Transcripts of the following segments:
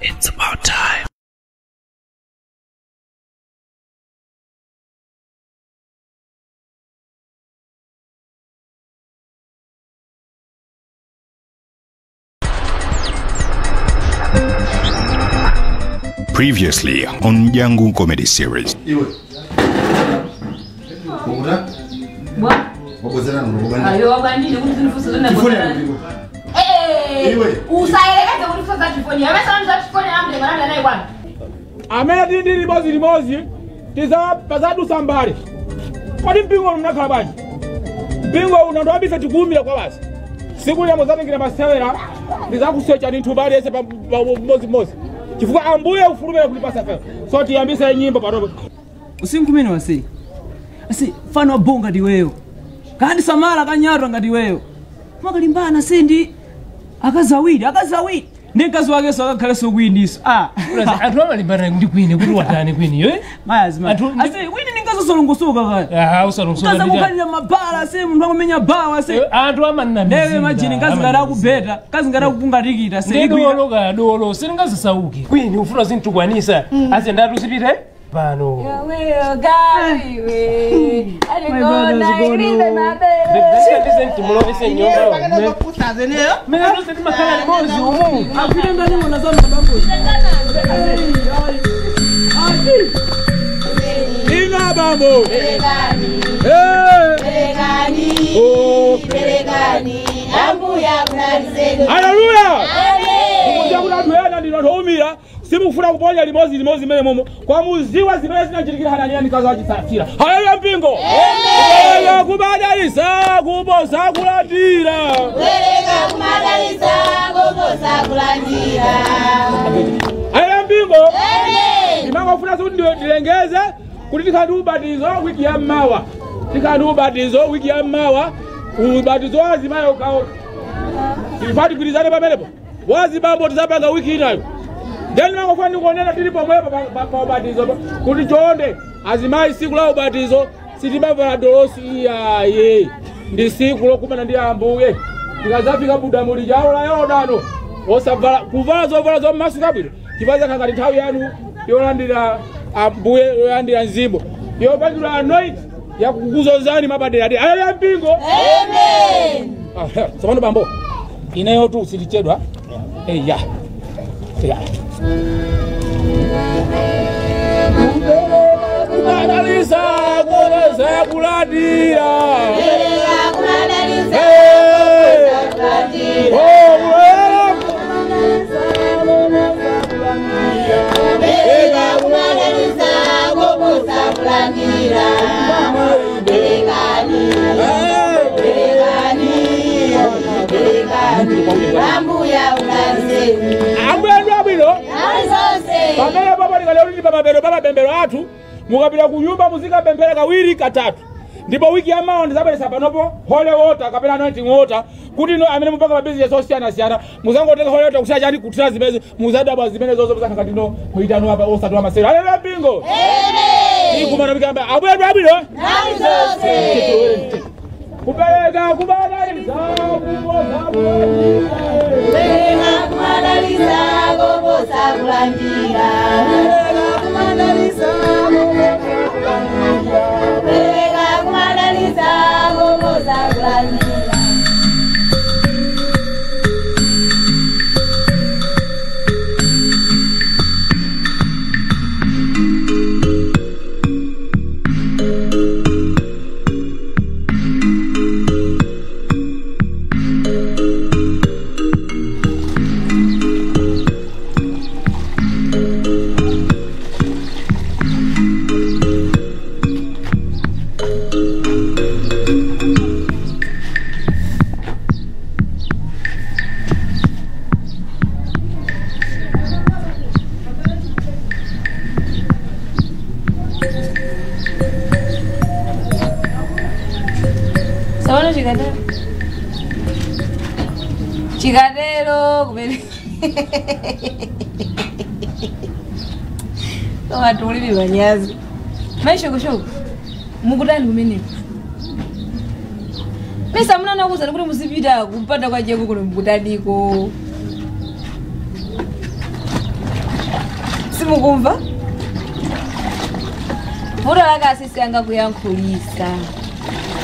It's about time. Previously on Yangu Comedy Series. Amene tili limodzi limodzi tizapazadusa mbali. Kodi mpingo unakhala bwanji? Mpingo uno abisa tikuwumira kwa basi. Siku lya muzatengera masewera ndizakusecha ndi nthuba aliyese pamodzi mmodzi. Chifukwa ambuye ufulumira kulipasa feo. So tiyambise nyimbo panopo. Usiku kumene wasi. Asi fano bonga ndiweyo. Kandi samala kanyatwa ngati weyo. Mwakalimbana sindi akazawiri akazawiri. Ndi mkazi wake so akakhale sokwiniso. Ah, anthu amalimbana ndi kwini kuti watani kwini yo? Mayazi ma. Asi wini ndi mkazi osalongosoka kaya. Ah, usalongosoka. Mkazi akukhalira mabala asi munthu akumenya bawa asi. Anthu amanamizira. Newe imagine mkazi ngati akubeta, mkazi ngati akukungatikita se. Ndi dolo dolo, sindingazisauki. Kwini ufuna zintukwanisa. Asi ndatu usipite pano. Yaweyo gawiwe. Alikona ilibe mabele. Ndizenti nyumba. Mene tose timakhala limodzi umu. Apite ndani mwana za mabambo. Ina bambo. Berekani. Berekani. Berekani. Ambuya kunalizeni. Haleluya. Amen. Mukuja kuti anthu ena ndinothomira. Simukufuna kuponya limodzi limodzi mmene momo kwa muziwa zimene zinachitikira Hananiya ndi mkazi wake Safira. Haleluya mpingo. Amen. Kumadalisa kuposa kulandira. Kupereka kumadalisa kuposa kulandira. Haleluya mpingo. Amen. Ndimangofuna kuti ndilengeze kuti tikhale ubatizo wiki ya mmawa. Tikhale ubatizo wiki ya mmawa. Ubatizo wa azimayi okhaokha. Tifati kugwirizane pamenepo. Wazibambo tizapanga wiki inayo. Then mangofuna ndikuonera tili pomwepo pa ubatizo kuti chonde azimayi siku la ubatizo sitimavala dolosi iyaye ndi siku lokumana ndi ambuye tikazafika budamuli chawo la Yorodano osavala kuvala zovala zomasuka bwino chipazakhala ngati nthawi yanu yolandira ambuye yolandira mzimu yopangidwa anoint yakukuzozani mapaderadera. Haleluya mpingo. Amen. Tsopano bambo ineyo tu sitichedwa. Eya. Ya. Kumadalisa kuposa kulandira. Kumadalisa kuposa kulandira. Kumadalisa kuposa kulandira. Berekani. Berekani. Berekani. Ambuya unalizeni. Ambuya ndi abwino. Pamene papo tikalero pamabero pamapembero athu mukapita ku nyumba muzikapemphera kawiri katatu. Ndipo wiki ya mawa ndizabweresa panopo holy water kapena anointing water kuti ino amene mupanga mabizinesi osiyanasiyana muzangotenga holy water kuthira chani kuthira zimene muzadabwa zimene zozo muzakhala ngati ino muitano apa osati wamasewera. Haleluya mpingo. Amen. Ikumana mikamba ambuya ndi abwino. Nthawi zonse. Kupereka kumadalisa kuposa kulandira. Kupereka kumadalisa kuposa kulandira. Kupereka kumadalisa kuposa kulandira. Kupereka kumadalisa kuposa kulandira. Chikatero kumene koma tulibe manyazi maishokoshoko mukutani kumeneko mesa munanakuwuzani kuti muzipita kumpanda kwa Jeko kuno mukutaniko. Simukumva? Vuto lake asisi anga kuyankhulisa.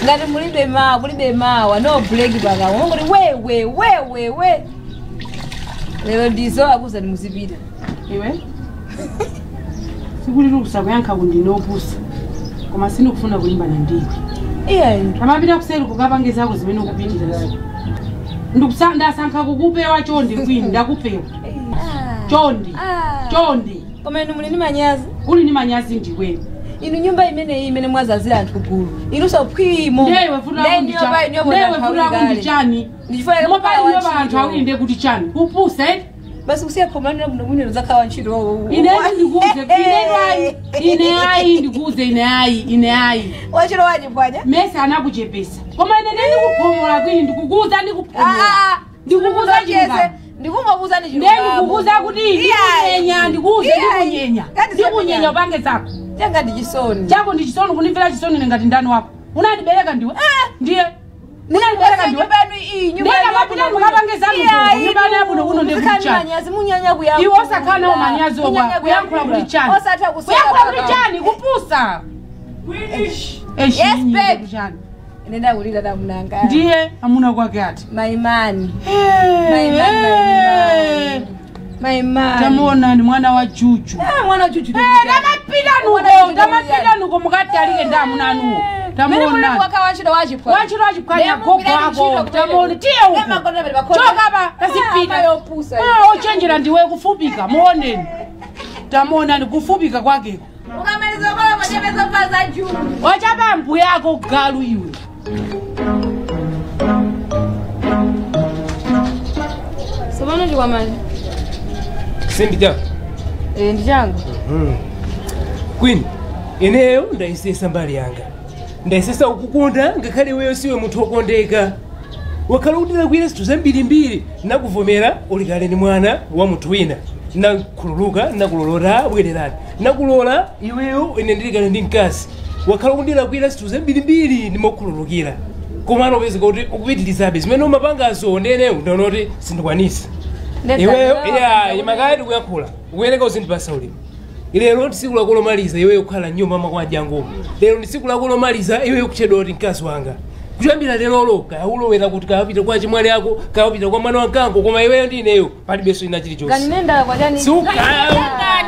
Ngati mulibe mawa, kulibe mawa, no break pakamwa. Mungoti we we we we. Lero ndizo akuza ndimuzipita. Iwe? Sikuti kusakuyankha kundinopusa. Koma sinokufuna kulimbana ndiwe. Iye. Amapita kuseri kukapange zako zimene ukupitira. Ndikusandasankha kukupewa chonde kwini ndakupewa. Chonde. Chonde. Koma inu muli ndi manyazi. Uli ndi manyazi ndiwe. Inu nyumba imene iyi imene mwazazira anthu gulu. Inu saphwimo. Ndewe futa kundichani. Ndewe futa kundichani. Ndichifukwa mopaliwe anthu awiri ndiye kuti chani. Kupusa eh? Basi kusiya khomani muno mwine uzakhala wantchito. Ine ndikuuze ine ayi ndikuuze ine ayi ine ayi. Wantchito waje bwaja? Mesa anakuchepesa. Koma ine ndikuphomola kwini ndikukuuza ndikuphomola. Ndikukuuza chingani. Ndikungokuuza ndi chingani. Ndikukuuza kuti ndikunyenya ndikuuze ndikunyenya. Ndikunyenya upange zako. Changa ndi chisoni. Chako ndi chisoni kunimvera chisoni ngati ndani wako. Unandibereka ndiwe. Ndiye. Unandibereka ndiwe. Iwe osakhala nawo manyazi obwa kuyankhula kuti chani. Kuyankhula kuti chani kupusa. Yes babe. Nenda kulira tamunanga. Ndiye amuna kwake ati. Maimani. Maimani. Maimani. Tamuona ni mwana wa Chuchu. Mwana wa Chuchu. Ndamapita nuko, ndamapita nuko mukati alike ndamuna nuko. Tamuona. Wantchito wachipwa. Wantchito wachiphwanya gogo wako. Tamuona tiye uko. Choka pa tasipita. Ochenjera ndiwe kufupika muoneni. Tamuona ni kufupika kwakeko. Ukamaliza kola machepeza paza juu. Wachapa mbuya yako galu iwe. Sobano chikwamani. Sindi changu. Ndi changu. Queen, ineyo ndayisesa mbali yanga. Ndayisesa ukukunda ngakhale iweyo siwe munthu wokondeka. Wakhala utilakwira zinthu zambirimbiri nakuvomera ulikale ni mwana wa munthu wina. Nakhululuka, nakulolota bwererani. Nakulola iweyo ine ndilikale ndi mkazi. Wakhala kundilakwira zinthu zambirimbiri ndimakukhululukira. Koma upezeka kuti ukupitirizabe zimene umapangazo ndeneyo ndaona kuti sindikwanisa. Iweyo iya imakati kuyankhula ukuyeneka uzindipasa ulemu. Lero ndi tsiku lako lomaliza iweyo kukhala nyumba makwa jangu. Lero ndi tsiku lako lomaliza iweyo kuchedwa kuti mkazi wanga. Kuyambira lero kaya ulowera kuti kayapita kwa chimwale yako kayapita kwa mwana wankango koma iweyo ndi ineyo palibenso ina chilichonse. Kanenda kwa chani. Sukani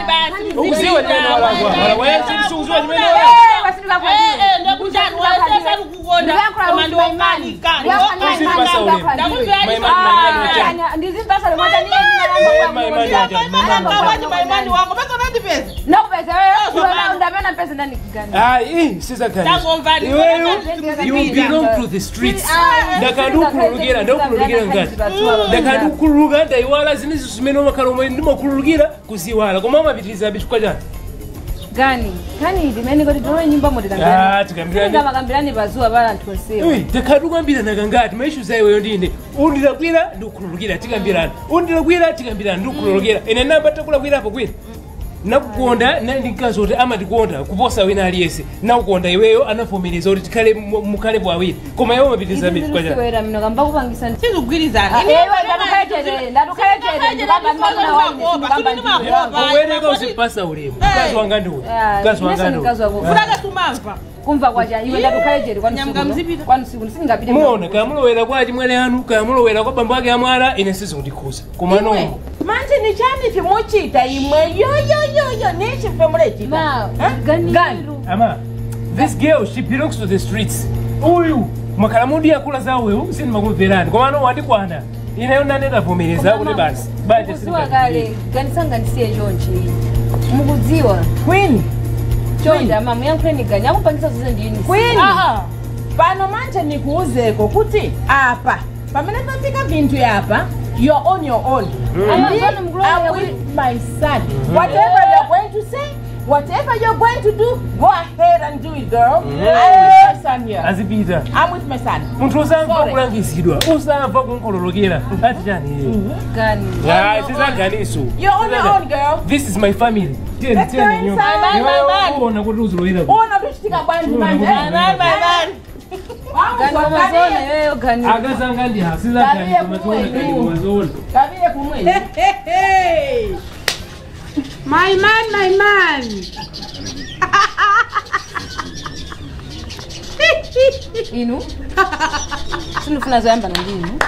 basi. Ukuziwa chimene walakwa. Wewe sikuziwa chimene walakwa. You belong to the streets. Ndakandukhululukira ndakhululukira ngati. Ndakandukhululuka ndayiwala zinezo zimene umakhala omwe ndimakhululukira kuziwala koma umapitiriza chifukwa chani. Gani, gani ndimene kuti towe nyumba motikambirana. Tikambirana. Tingamakambirane pazuwa pala anthu onsewa. Tikhatukambirana kangati ma issues ayiweyo ndine. Undilakwira ndikukhululukira tikambirana. Undilakwira tikambirana ndikukhululukira. Ine namba takulakwirapo kwina. Nakukonda ndi mkazi kuti amatikonda kuposa wina aliyense. Nakukonda iweyo anavomereza kuti tikhale mukhale awiri. Koma iwe umapitiriza chifukwa chani. Siwera mino kamba kupangisa. Sizikugwirizana. Uweneka uzipasa ulemu. Mkazi wanga ndiwe. Mkazi wanga ndiwe. Fulaka sumamva. Kumva kwacha iwe ndatukhale chete kwanu siku singapite. Muona kaya mulowera kwa chimwene anu kaya mulowera kwa bambo ake amwala ine sizikundikhuza. Koma no. Manje ni chani chimuchita imwe yo yo yo yo nichi femulechita. Gani. Ama this girl she belongs to the streets. Uyu makhala mudi yakula za uyu sindimakumverani koma no wandikwana. Ineyo ndanetavomereza kuti basi. Banje sindikale. Gani sanga ndisiye chonchi. Mukudziwa. Queen. Chonde mama yankhuleni gani akupangisa zonse ndini. Queen. Pano manje nikuuzeko kuti apa pamene pafika vinthu yapa you're on your own. I'm with my son. Whatever you're going to say, whatever you're going to do, go ahead and do it, girl. I'm with my son here. Azipita. I'm with my son. Munthu usamva kulangizidwa, usamva kunkololokera. Ati chani? Gani. Ah, sizaganiso. You're on your own, girl. This is my family. Let's go inside. Ona kuti uzilowera. Ona kuchitika bwanji manje. Gani. Akazanga ndi hasizagani mazoona. Kaviye kumwe. My man, my man. Inu sindifuna zoyamba nandinu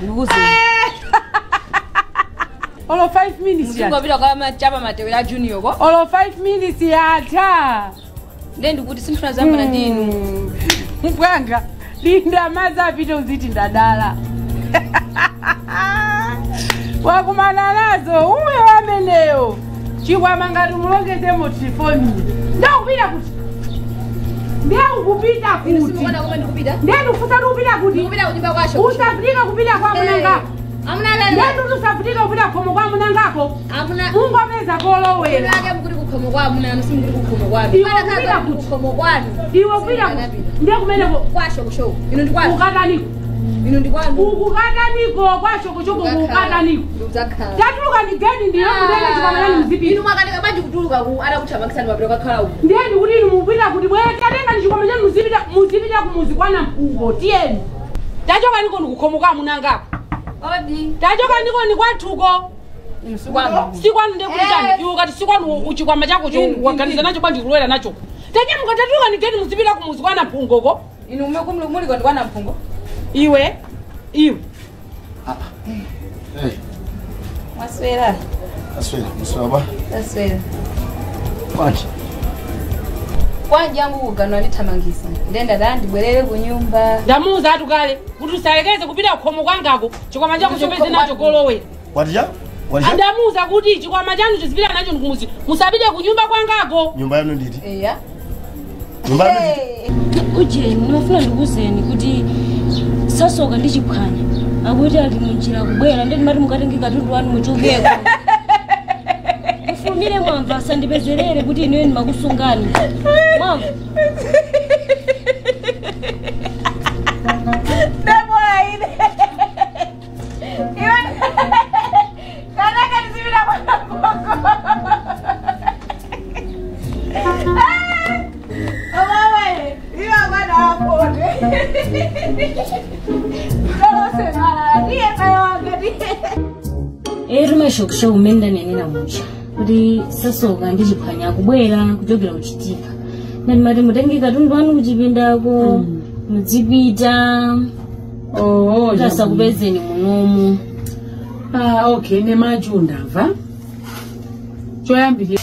ndikuze Olo 5 minutes yatha. Ngopita kwa machapa matewera junior ko. Olo 5 minutes yatha. Ndiye ndikuti sindifuna zoyamba nandinu. Mbwanga linda maza apite uziti ndadala. Wakumana nazo uyo ameneyo. Chikwama ngati mulongezemo tifoni. Ndakupita kuti. Ndakupita kuti. Ndiye ndikufusa kupita kuti. Ndikupita kunyumba kwasho. Usafika kupita kwa munanga. Amuna lala. Ndiye usafika kupita khomo kwa munangako. Amuna. Mungu apeza kolowera. Ake mukuri kukhomo kwa amuna simukuri kukhomo kwanu. Iwe kupita kuti. Kukhomo kwanu. Iwe kupita kuti. Ndiye kumene kwasho kusho. Ino ndikwanu. Ukataniko. Ino ndikwanu. Ukukataniko kwasho kuchoko ukukataniko. Nduzakhala. Tatuluka ni gedi ndiyo mudenge chikwama muzipita. Inu mwakanika banje kutuluka ku ara kuthamangitsani mapiro kakhala uku. Ndiye ndikuti inu mupita kuti bwere tatenga ni chikwama chanu muzipita muzipita kumuzi kwana mpungo tiyeni. Tachoka niko ndikukhomo kwa munangako. Odi. Tachoka niko ni kwathuko. Sikwanu ndiye kuti chani iwe ukati sikwanu uchikwama chako cho waganiza nacho banje kulowera nacho. Tachamuka tatuluka ni gedi muzipita kumuzi kwana mphungoko. Inu muli kwa ndikwana mphungo. Iwe iwe. Hey. Maswera. Maswera, maswera ba. Maswera. Kwanje. Kwanje yangu kuganwa ndithamangisa. Ndenda da ndibwerere kunyumba. Ndamuuza atukale kuti usalekeze kupita kukhomo kwangako chikwama chako chopeze nacho kolowera. Watija? Watija? Ndamuuza kuti chikwama chanu chizipita nacho ndikumuzi. Musapite kunyumba kwangako. Nyumba yanu nditi? Eya. Nyumba yanu nditi? Ujeni, ndimafuna ndikuzeni kuti sasoka ndi chiphwanya. Akuti ali munjira kubwera ndi ndimati mukatenge katundu wanu muchokeko. Mufumire mwamva asandipezerere kuti inuyo ndimakusungani. Mwamva. Ndabona ine. Iwe kanaka ndizipita kwa mphungo. Mama iwe mwana wapote. Ero mashokusho umenda nenena mucha kuti sasoka ndi chiphwanya kubwera kuchokera kuchitika. Ndimati mutenge katundu wanu kuchipindako mudzipita. Oh, tasakupezeni munomu. Ah, okay, nemachu ndamva. Choyambire.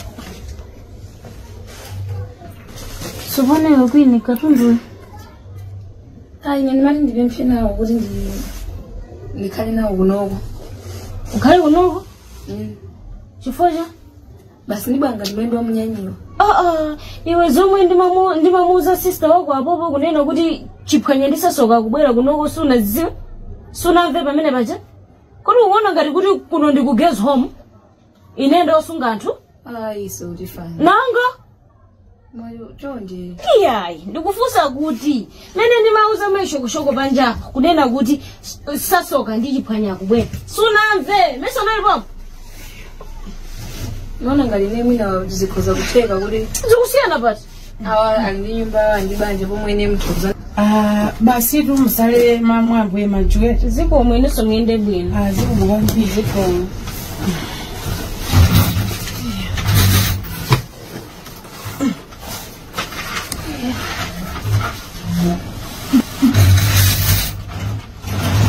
Soboneyo kwini katundu. Ayi ndimati ndipemphe nawo kuti ndikhale nawo kunoko. Ukhale kunoko? Chifukwa cha? Basi ndibwanga ndimene wamunyanyiwa. Ah, iwe zomwe ndimamuuza sister wako apopo kunena kuti chiphwanya ndisasoka kubwera kunoko sunaziwe. Sunamve pamene paja? Kodi ukuona ngati kuti kuno ndi ku girls home? Ine ndosunga anthu? Ayi so tifani. Nanga? Mwayo chonde. Iyayi, ndikufunsa kuti mene ndimauza maishokoshoko panja kunena kuti sasoka ndi chiphwanya kubwera. Sunamve, meso nalipo. Nona ngati ine mwina zikhoza kutheka kuti zikusiyana pati. Awa ali ndi nyumba ndi banja pomwe ine mthuza. Ah, basi tu musale mamwambo emajuwe. Zikomo inenso muyende bwino. Ah, zikomo kwambiri. Zikomo.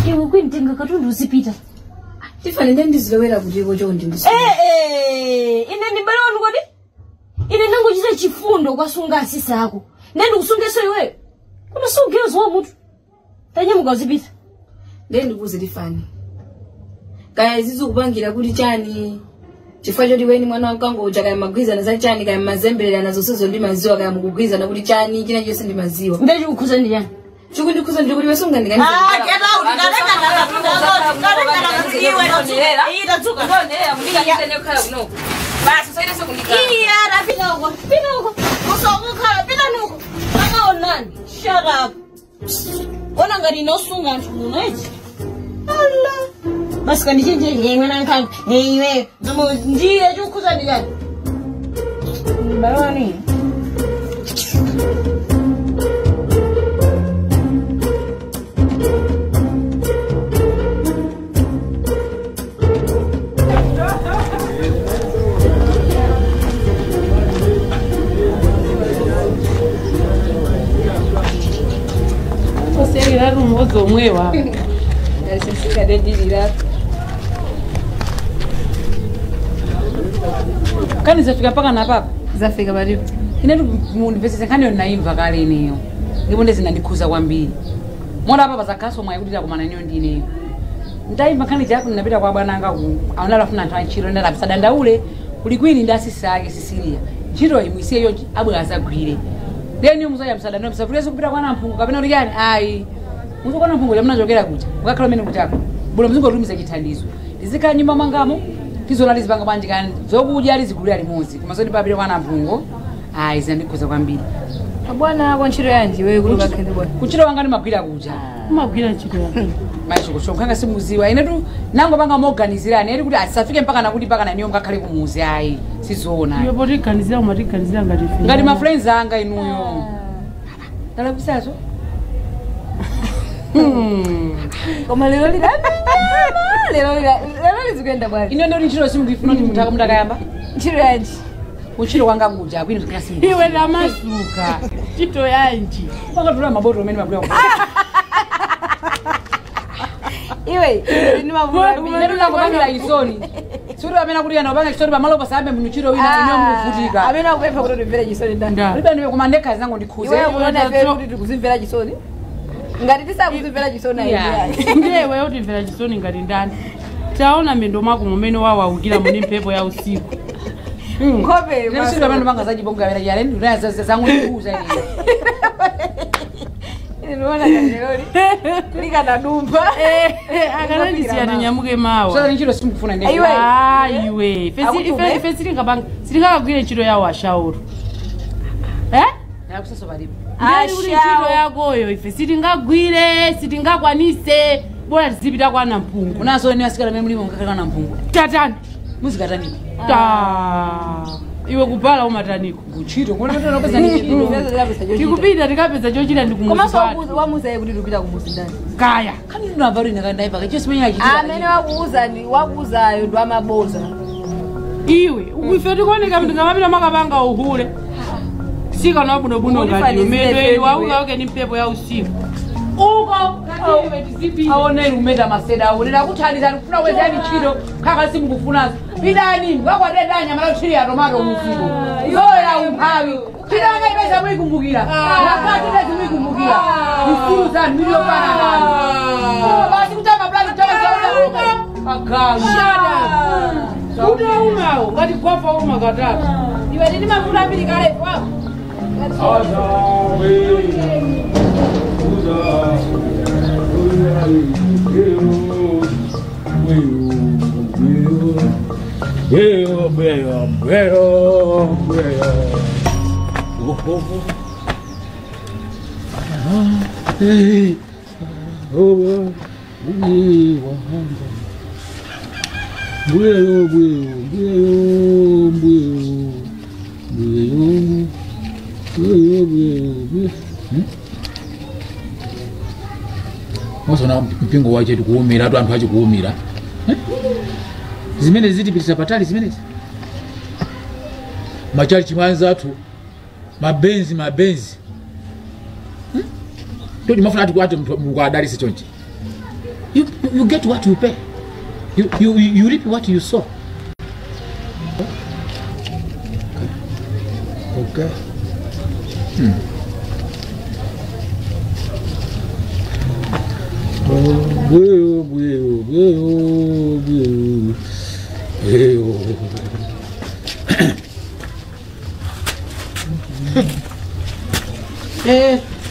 Iwe kwintenga katundu uzipita. Tifani ndiye ndizilowera kutiko chonde ndisi. Ine ndibale wanu kodi? Ine ndangochita chifundo kwasunga asisa ako. Ndiye ndikusungeso iweyo. Kuno sugeza wa mutu. Tanyamuka uzipita. Ndiye ndikuze Tifani. Kaya izizu kupangira kuti chani. Chifukwa choti weni mwana wangu uja kaya magwizana za chani kaya mazembelera nazo sozo ndi maziwa kaya mukugwizana kuti chani china chonse ndi maziwa. Ndiye chikukhuza ndi chani? Chikundikhuza ndi kuti wesunga ndikaniza. Ah, get out. Shut up. Ona ngati inosunga anthu muno echi. Allah. Basi kandichenje iwe nankhangu. Iwe ndiye chikukhuza ndi chani? Barani. Akazi omwewa. Kani zafika mpaka na papa? Zafika baribu. Inetu mundipesese nkhani yo naimva kale ineyo. Ndipo ndezi kwambiri. Mona papa zakaso mwayikutira kumana niyo ndineyo. Ndaimva nkhani japo ndinapita kwa bwana anga ku aonala funa anthu antchito ndalapisa dandaule kuli kwini ndi asisi ake Sisilia. Ntchito imwe isiye yonchi abwe azagwire. Then muzoya msadano msafuleso kupita kwa nampungu kapena kuti yani ayi. Muzo kwa nampungu jamnachokera kuja. Mukakhala mene kuchako. Bulo mzingotumiza chithandizo. Tizikhala nyumba mwangamo tizona lizipanga bwanji kani zokudya lizigulira limodzi. Koma zoti papita kwa nampungu ayi zandikhuza kwambiri. Bwana kwa ntchito yanji wewe kuti ukakhale bwana. Kuchiro wanga ndimagwira kuja. Umagwira ntchito yanji. Maisho kushonkhanga simuziwa. Inetu nango panga moganizirani eri kuti asafike mpaka nakuti mpaka naniyo ngakhale kumuzi ayi. Sizoona. Iwe potiganizira umatiganizira ngati ife. Ngati ma friends anga inuyo. Ndalakusazo. Koma lero lero lero lizikuyenda bwana. Ine ndoti ntchito simukufuna kuti mutaka mutakayamba. Ntchito yanji. Kuchiro wanga kuja kwini tukasi. Iwe lamasuka. Ntchito yanji. Pakatula maboto amene magwira. Iwe ni mavura. Lero nakupangira isoni. Suri amene akuti yana upanga chisoni pamalo pasambe mnuchiro wina ino muvutika. Amene akupempha kuti utimvere chisoni ndani. Libe ndiwe koma ndekha zangu ndikhuze. Iwe unaona ife kuti tikuzimvera chisoni. Ngati tisakuzimvera chisoni ayi. Ndiye iwe utimvera chisoni ngati ndani. Taona mendo mwako mumene wawaukira muni mphepo ya usiku. Nkhope. Lero suri amene manga zachibonga amene yale nduna zangu ndikhuza ine. Ndinoona kaneloli. Likanadumba. Akanandisiya tinyamuke mawa. Sasa ntchito simukufuna ndiye. Iwe. Ah iwe. Ife sitingapanga sitingakagwire ntchito yawo ashauru. Eh? Ndakusaso palipo. Ashauru ntchito yakoyo ife sitingagwire, sitingakwanise. Bora tizipita kwa nampungu. Unaso ni asikala mimi mlimo mkakhala nampungu. Tatani. Muzikatani. Ta. Iwe kupala umataniko. Kuchito kuona kuti unapeza ntchito. Tikupita tikapeza chochita ndikumuzi. Komanso wamuza kuti tikupita kumuzi ndani. Kaya. Kani ndinamva kuti ndakandaipa kacho simenya achitira. Amene wakuuza ni wakuuzayo ndo amaboza. Iwe ife tikuoneka ndingamapita makapanga uhule. Sika na buno ngati umene wauka ni mphepo ya usiku. Uko katiwe tizipita. Aone umeda maseda aone kuthandiza kufuna kwezani ntchito khaka simukufunazo. Bidani wakwadedanya nyamala kuchiri ya tomato usiku. Zoya umphawi. Chidanga ipesa muyikumbukira. Wakati ndezi muyikumbukira. Mfulu zanu miliyopana nanu. Basi kutama plani kutama zaona. Agalu. Shut up. Utaumao ngati gwafa uma katatu. Iwe ndini mavura ambiri kale kwako. Mosona mpingo wache tikuumira tu anthu achikuumira. Zimene zitipitisa patali zimenezi. Machali chimanza athu mabenzi mabenzi. Todi mafuna ati kwati Mulungu adalise chonchi. You get what you pay. You reap what you sow. Okay.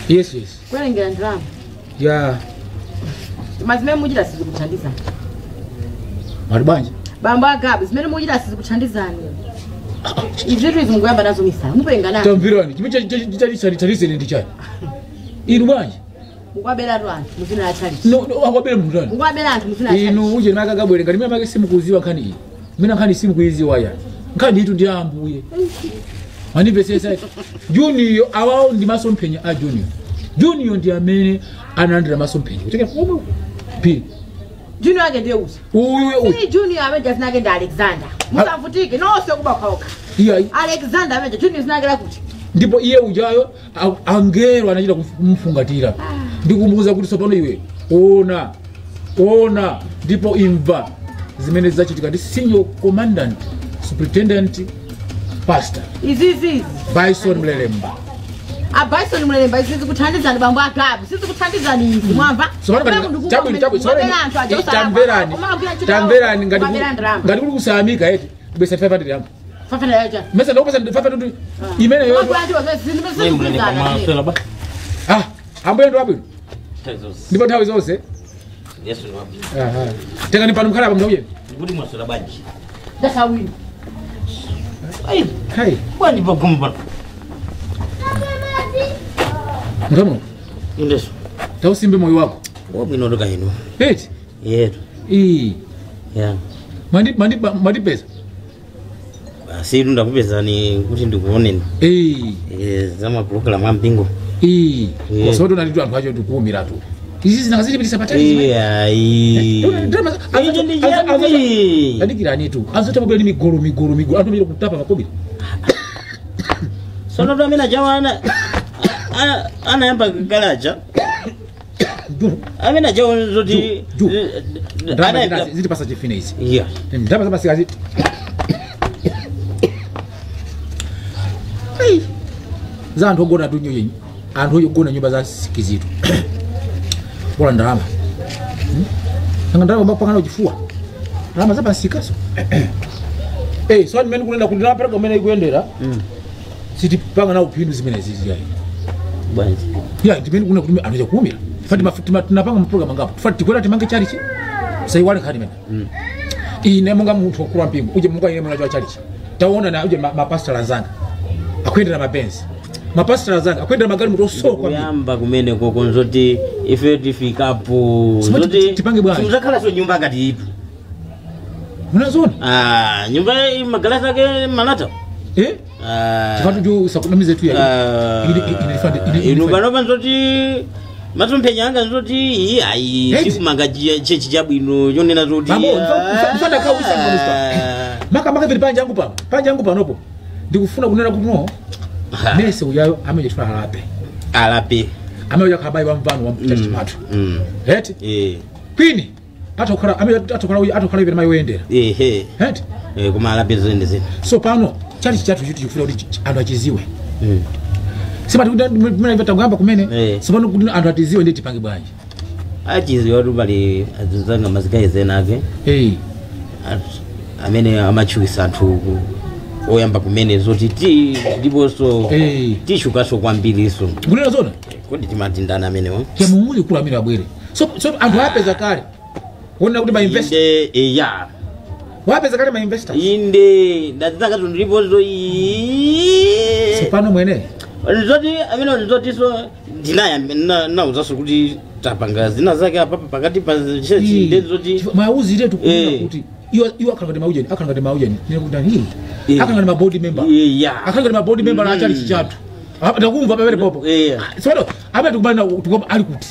Yes, yes. Kwerengera ndalama. Yeah. Mazimene muchita sizikuthandizani. Mali bwanji? Bambo agabu zimene muchita sizikuthandizani. Izitu izi mukuyamba nazo misala. Mupenga nazo. Tamvirani, chimene chalitalisene ndi chani? Inu bwanji? Mukwabera tu anthu muzina la chalichi. No, no, akwabera munthu tani. Mukwabera anthu muzina la chalichi. Inu uje nakakabwere ngati mene make simukuziwa nkhani iyi. Mene nkhani simukuiziwa ya. Nkhani itu ndi ambuye. Manipesesa Junior awawo ndi masomphenya a Junior. Junior ndi amene analandira masomphenya. Kuchokera komwe pili. Junior ake ndiye usa. Uyu. Si Junior amene dzina lake ndi Alexander. Musavutike nonse kuba kwaoka. Iya. Alexander amene Junior dzina lake lakuti. Ndipo iye ujayo angelo anachita kumfungatira. Ndikumuuza kuti tsopano iwe Ona ndipo imva zimene zachitika ndi senior commandant superintendent pastor izizi Bison Mlelemba. A Bison Mlelemba izizi kuthandizani bambo agabu sizi kuthandizani izi mwamva. Tamverani tamverani ngati kuli kusamika eti kubesa 500 yambo 500 yacha mesa ndokupesa 500 imene yo ah ambuye ndo abwino ndipo nthawi zonse Yesu ndo abwino. Aha tengani pano mkhala apa mndauye kuti mwaswera bwanji ndasawina. Ai hai bwanji pagumba Mutamu indeso tausimbe moyo wako wabwino ndoka ino eti yetu ii ya mandipeza basi ndakupezani kuti ndikuoneni za mapulogalamu a mpingo kosoto nalitu anthu acho tikuwumiratu izi zinakazilipitisa patali adikirani tu azotamabwera ndi migolo anthu amachita kutapa makobiri sono tu amene ajawa anayamba kalaja amene ajawa zoti ndalama zitipasa chifine izi yeah ndalama zamasikazi za anthu ogona tu nyinyi anthu ogona nyumba za sikizitu bola ndalama anga ndalama mapangana uchifuwa ndalama zapasikaso so ndimene kunena kuti ndalama kumene ikuyendera sitipanga nawo phindu zimene zizi yayi bwanji ya ndimene kunena kuti anthu achakuwumira fati tinapanga mapulogalamu angapo fati tikwera timange chalichi saiwale nkhani imene ine monga munthu wakulu wampingo uje monga ine mwana wa chalichi taona na uje mapasitala anzanga akuyendera mabenzi mapasitala anzanga akuyendera magali mutu osowa kwambiri kuyamba kumene koko nzoti ife tifikapo nzoti tipange bwanji simuzakhalanso nyumba ngati itu munazona ah nyumba magalasi ake malata chifatu ju sakunamize tu ya inu panopa nzoti masomphenya anga nzoti ayi sikumanga chechi chabwino chonena zoti mfanda khawisa makamaka vili panja angu pano panja angu panopo ndikufuna kunena kuti no nese uyayo amene tifuna alape amene yakhabayi wamvano wamchachi pathu eti kwini atokhala amene atokhala ipene mayoyendera ehe eti koma alape zende zene so pano chalichi chathu chiti chikufuna kuti anthu achiziwe sipati kuti mene tanguyamba kumene so pano kuti anthu atiziwe ndi tipange bwanji achiziwa tu pali azinzanga mazikayi zena ake amene amatchuwisa anthu oyamba kumene zoti ti ndiponso tichukaso kwambiriso ngunena zona kodi timatindana amenewo yamumuli kula amene abwere so anthu apeza kale wona kuti ma invest ya wapeza kale ma investors inde ndazitanga tundiponso so pano mwene nzoti amene nzotiso ndinaya nauzaso kuti tapanga zina zake apapa pakati pa chechi ndezoti mauzire tukuona kuti iwo akhala ngati maujeni akhala ngati maujeni nene kuti hii akhala ngati ma board member akhala ngati ma board member la chalichi chathu ndakumva pamene popo so amene tikubana tikuba ali kuti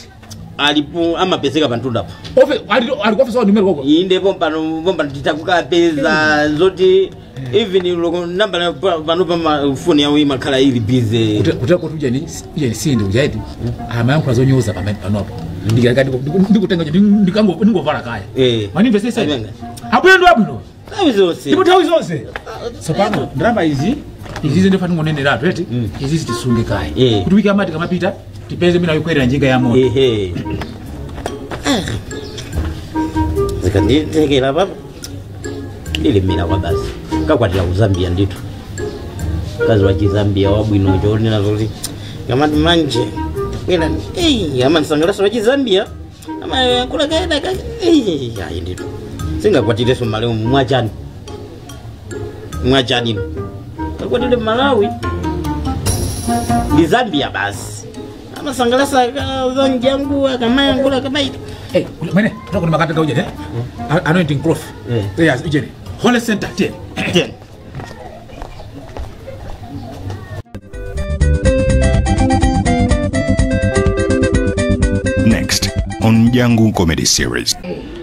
alipo amapezeka pantundapo ofe ali kwa office wa numero koko inde pompano pompano titakukapeza zoti even loko namba pano pa phone yawo imakhala ili busy kuti kuti ujeni ujeni sindi ujaiti amayankhula zonyoza pamene panopo ndikati ndikutenga ndikango ndingovala kaya manimvesesa abwino ndo abwino nthawi zonse ndipo nthawi zonse so pano ndalama izi izizi ndofana ngonenderatu eti izizi tisunge kaya kuti wiki amati kamapita tipeze mina yokwerera njinga ya moto zikanditekera papa ndilimira kwa basi kakwatira ku Zambia ndithu mkazi wa chizambia wabwino chonena zoti ngamati manje bwera amandisangalasa wa chizambia amakula kaeda kake ayi ndithu singakwatireso Malawi mwachani mwachani kakwatire Malawi ndi Zambia basi amasangalasa zanjangu akamayangula akamaita mwene tokoni makati ka ujene anointing cloth yes ujene Holy Center 10 10 Next on Jangu Comedy Series.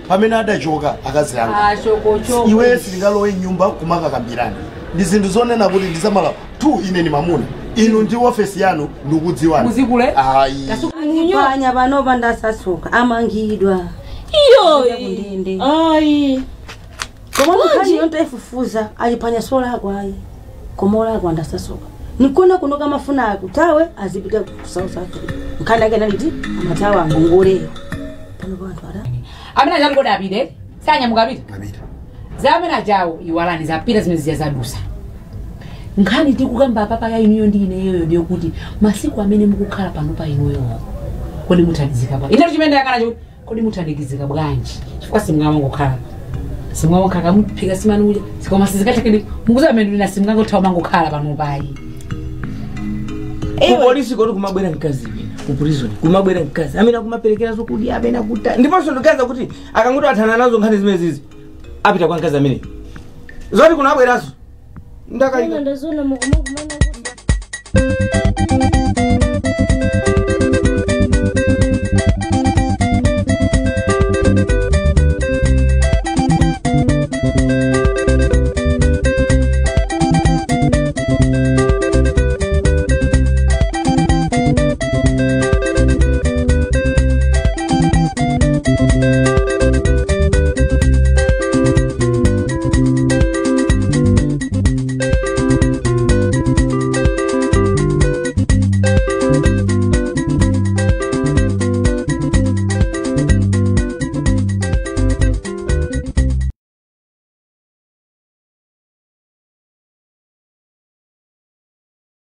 Pamene adachoka akazi anga iwe silingalowe nyumba kumakakambirana ndi zinthu zonena kuti ndisamala 2 ine ni mamuna Inu ndi ofesi yanu ndikudziwani. Muzikule? Ayi. Panya panopa ndasasuka amangidwa. Iyo. Kundende. Ayi. Koma nkhani yonse ifufuza alipanya solakwa ayi. Koma olakwa ndasasuka. Nikona kuno kamafuna akutawe azipita ku South Africa. Nkhani yake naliti amatawa angongoleyo. Pano panthu ara. Amene aja alikoda apite sanyamuka apita. Apita. Za amene ajawo iwalani zapita zimene zija zadusa. Nkhani tikukamba papa ya inuyo ndi ineyoyo ndiyo kuti masiku amene mukukhala pano pa inuyo kodi muthandizika pa. Ine chimene yakana chikuti kodi muthandizika bwanji chifukwa simungangokhala. Simungangokhala muphika simanuja sikoma sizikathekeni mukuza amene ndina simungangothawa mangokhala pano payi. Kupolisi kodi kumabwera mkazi wina ku prison kumabwera mkazi amene akumaperekera zokudya amene akuta ndiponso ndikaza kuti akangoti athana nazo nkhani zimene zizi apita kwa mkazi amene zoti kunabweraso ndakayika Ndazona mukumakumana kuti.